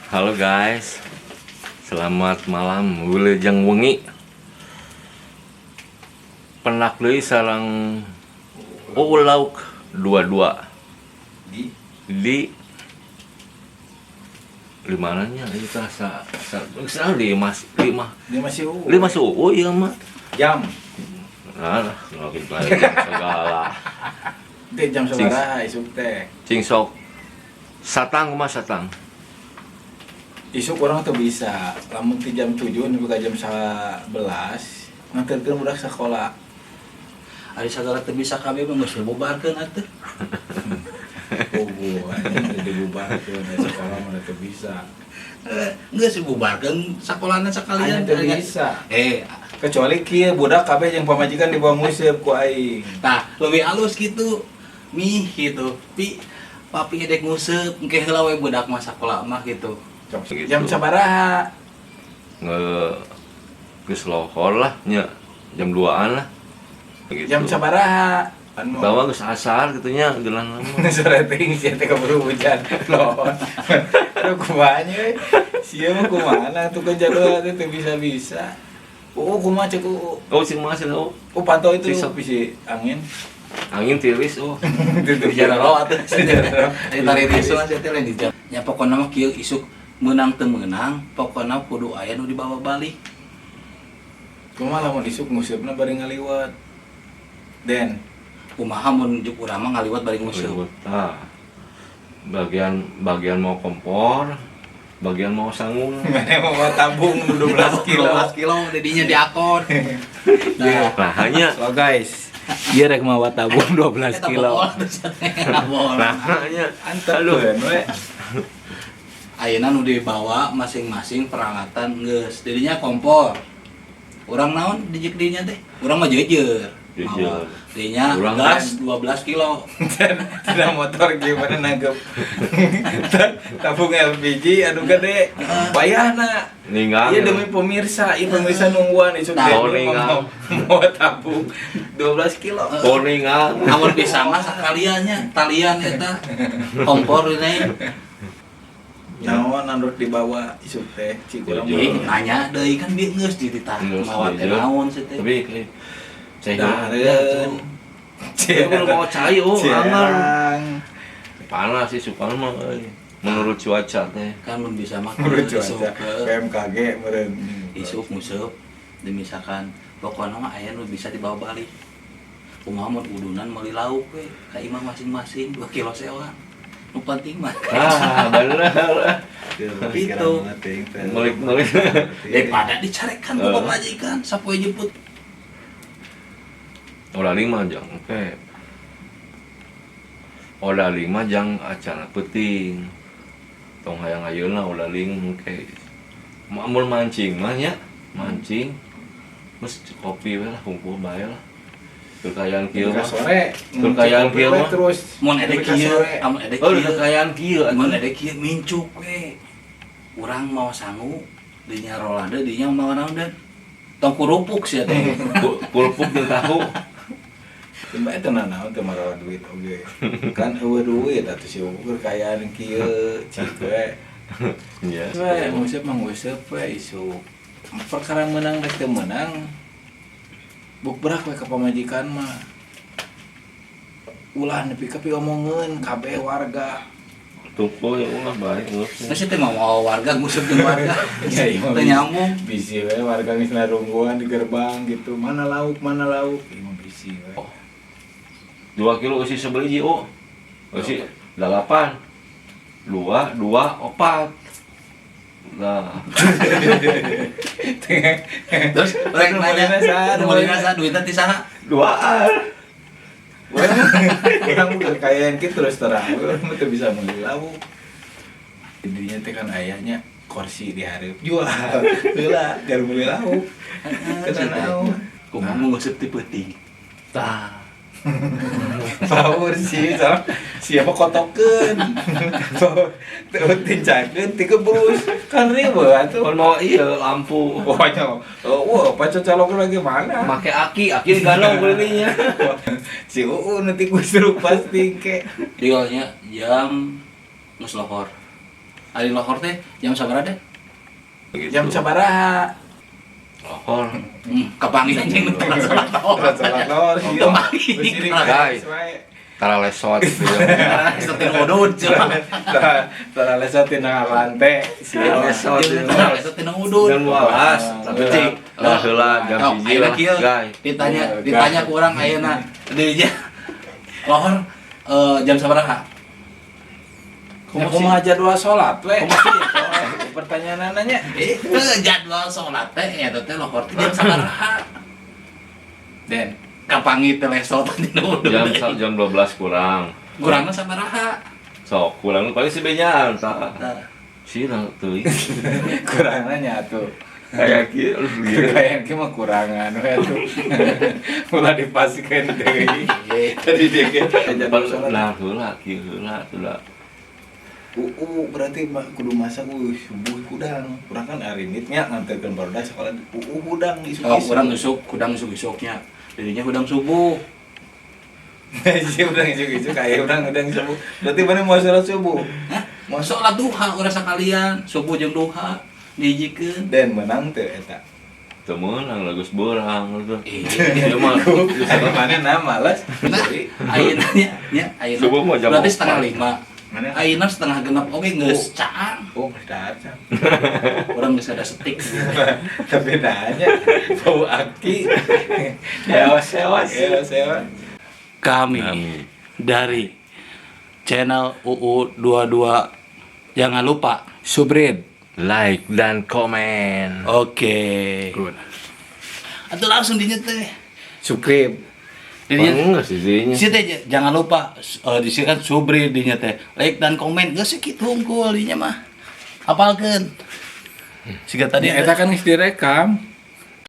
Halo guys, selamat malam, wilujeng wengi. Pendak deui sareng Uu Lauk 22. Di Di mananya itu sa sa sa lima lima. Dia masih U. Lima suhu iya mah. Jam. Nah, ngelakuin jam segala. Teh jam sabaraha isuk teh? Cing sok satang, kumaha satang? Isuk urang tuh bisa. Lamun ti jam 7 nepi ka jam 11 nganterkeun budak sekolah. Ari sagala teu bisa kabeh mah geus dibubarkeun atuh. Puguh anjing teh dibubarkeun da sekolah mah teu bisa. Eh, geus dibubarkeun sakolana sakalian. Anya teu bisa. Eh, kecuali kieu budak kabeh jeung pamajikan dibawa nguseup ku aing. Tah, leuwih alus gitu. Mih gitu. Pi papi edek nguseup engke heula we budak mah sakola mah gitu. Gitu. Jam sabaraha? Nge geus lohor lah nya, jam 2-an lah gitu. Jam sabaraha? Anu Tawa geus asar gitu nya gelang lama. Sore ting sia teh keburu hujan. Loh. Aduh, kumaha nya euy? Sia mah kumaha tuh kan jadwal teh teu bisa-bisa. Oh, kumaha cek oh. Oh, sing masih oh. Oh, pantau itu Sisa. Bisi angin. Angin tiris oh. Di jero atuh. Ari tari risu sia teh lain di jam. Nya pokona mah kieu, isuk meunang teu meunang, pokona kudu aya nu dibawa balik. Kumaha lamun isuk nguseupna bari ngaliwat? Den, Kumaha mun juk urang mah ngaliwat bari nguseup? Tah. Bagian bagian mau kompor, bagian mau sangu. Mana mau tabung 12 kilo. 12 kilo dedinya diakon. Nah, Nah, hanya So guys, ieu rek mawa tabung 12 eta kilo. bohong tuh, sia teh. Bohong. Nah, hanya Antep Aduh. we. Ayeuna nu dibawa masing-masing peralatan geus. Didinya kompor. Urang naon dijek dinya teh? Urang mah jeujeur. Jeujeur. Mawa. Dinya Urang gas 12 kilo. Tidak motor gimana nangkep tabung LPG anu gede payahna. Ninggal. Iya demi pemirsa, iya pemirsa nungguan isuk Nah. Denny Oh, ninggal. mau mau tabung 12 kilo. Oh, ninggal. Amun bisa mah sakaliannya talian eta kompor ini. Naon anu dibawa isuk teh cik urang Jeujeur. Ih, nanya deui kan dia geus dititah Geus, mawa teh jeujeur. naon sih teh. Tapi eh, saya Dahareun. Saya mau cai oh angar. Cerang. Panas sih suka mah euy. Menurut cuaca teh. Kan mun bisa mah Menurut isuk cuaca ke BMKG meureun. Isuk nguseup demisalkan pokoknya mah aya nu bisa dibawa balik. Kumaha mun udunan meuli lauk we ka imah masing-masing 2 kilo sewa. Nu penting mah Ah, bener. Gitu. Melik-melik. Daripada dicarekan ku Eh. pamajikan sapoe jemput. Olah lima jang, oke. Olah lima jang acara penting. Tong hayang ayeuna olah ling oke. Mun mancing mah nya, mancing. Terus kopi we lah, kumpul bae lah. Kekayaan kieu Ka mah. sore. Kekayaan kieu mah. Terus. Mun ede Nepi ka kieu, sore. amun ede Oh, kieu. kekayaan kieu. Mun ede kieu mincuk we. Urang mau sangu dinya rolade dinya mau naon dan tong kurupuk sia teh. Pulpuk jeung tahu. Coba eta nanaon teu marawa duit oge. Kan eueuh duit atuh si ukur kayaan kieu cik we. Iya. We nguseup mah nguseup we isuk. Perkara menang rek teu menang. Bukberak we ka pamajikan mah. Ulah nepi ka piomongeun kabeh warga. Tuh ya ulah baik geus. Terus teh mau warga nguseup jeung warga. Ya, iya, Teu nyambung. Bisi we warga geus narungguan di gerbang gitu. Mana lauk, mana lauk. Ieu mah bisi we. 2 kilo eusi sebeliji oh. Eusi dalapan. Dua, dua, opat. Nah, Terus rek Nu nanya, meulina saha, nu nu meulina meulina? saha, duitna ti saha? Duaan. Urang bukan kayaan gitu terus terang. Urang mah teu bisa meuli lauk. Jadinya teh kan ayahnya kursi dihareup jual. Heula gar meuli lauk. Kena naon. Kumaha mun nguseup ti peuting? Tah. Power sih sama siapa kotokeun. Teu tincakeun tikebus. Kan riweuh atuh. Kon mau iya lampu. Pokoknya, oh, wah, pacar calon lagi mana? Make aki, aki digalau belinya. Si Uu nanti gue suruh pasti ke. Dealnya jam geus lohor. Ari lohor teh jam sabaraha deh? Gitu. Jam sabaraha? Lohor. Kapanggih anjing nu telat salat lohor. Telat salat lohor sih. Kapanggih. Guys. Tara lesot gitu. Lesot tina udud cenah. Tara lesot tina lantai. Tara lesot. Tara lesot tina udud. Jam 12. Tapi cik. Lah heula jam Oh, 1 ayeuna lah, kieu. guys. Ditanya ditanya ku urang ayeuna. Dinya lohor jam sabaraha? Kumaha jadwal salat we? Pertanyaan nanya. Jadwal sholat teh eta teh lohor teh jam sabaraha? Den, Kapanggih teh lesot tina udud. Jam 12 kurang. Kurangna sabaraha? Sok kurang paling si benyaan tah. Tah. Sih lah teuing. kurang nanya tuh. Kayak kieu lu gitu. Kayak kieu mah kurangan we tuh. Ulah dipasikeun deui. Tadi dia ge jadwal salat. Lah heula kieu heula tuh lah. UU berarti mah kudu masak subuh hudang. Urang kan arinitnya nganterkeun barudak sekolah UU hudang isuk-isuk. Oh, urang isuk, hudang isuk-isuknya. Dirinya hudang subuh. Sih urang isuk-isuk aya urang hudang subuh. Berarti mana mau sholat subuh? Hah? Mau Sholat duha urang sakalian, subuh jeung duha dihijikeun. Den menang teu eta. Teu meunang lah geus beurang gitu. Eh, Ieu mah Ari mana na males. nah, ayeuna nya, nya ayeuna. Subuh mah jam Berarti 4. 4.30. Mana? Ayeuna 5.30 oge geus caang. Oh, dahar cang. Urang geus ada setik. Tapi nanya bau aki. Sewas-sewas. Ya, sewa. Kami Kami. dari channel UU 22 jangan lupa. Subrid. Like dan komen. Oke. Atau langsung dinya teh. Subscribe. Dinya Enggak sih dinya. Si teh jangan lupa di sini kan subri dinya teh like dan komen geus sakitu hungkul dinya mah. Apalkeun. Siga tadi Eta kan geus direkam.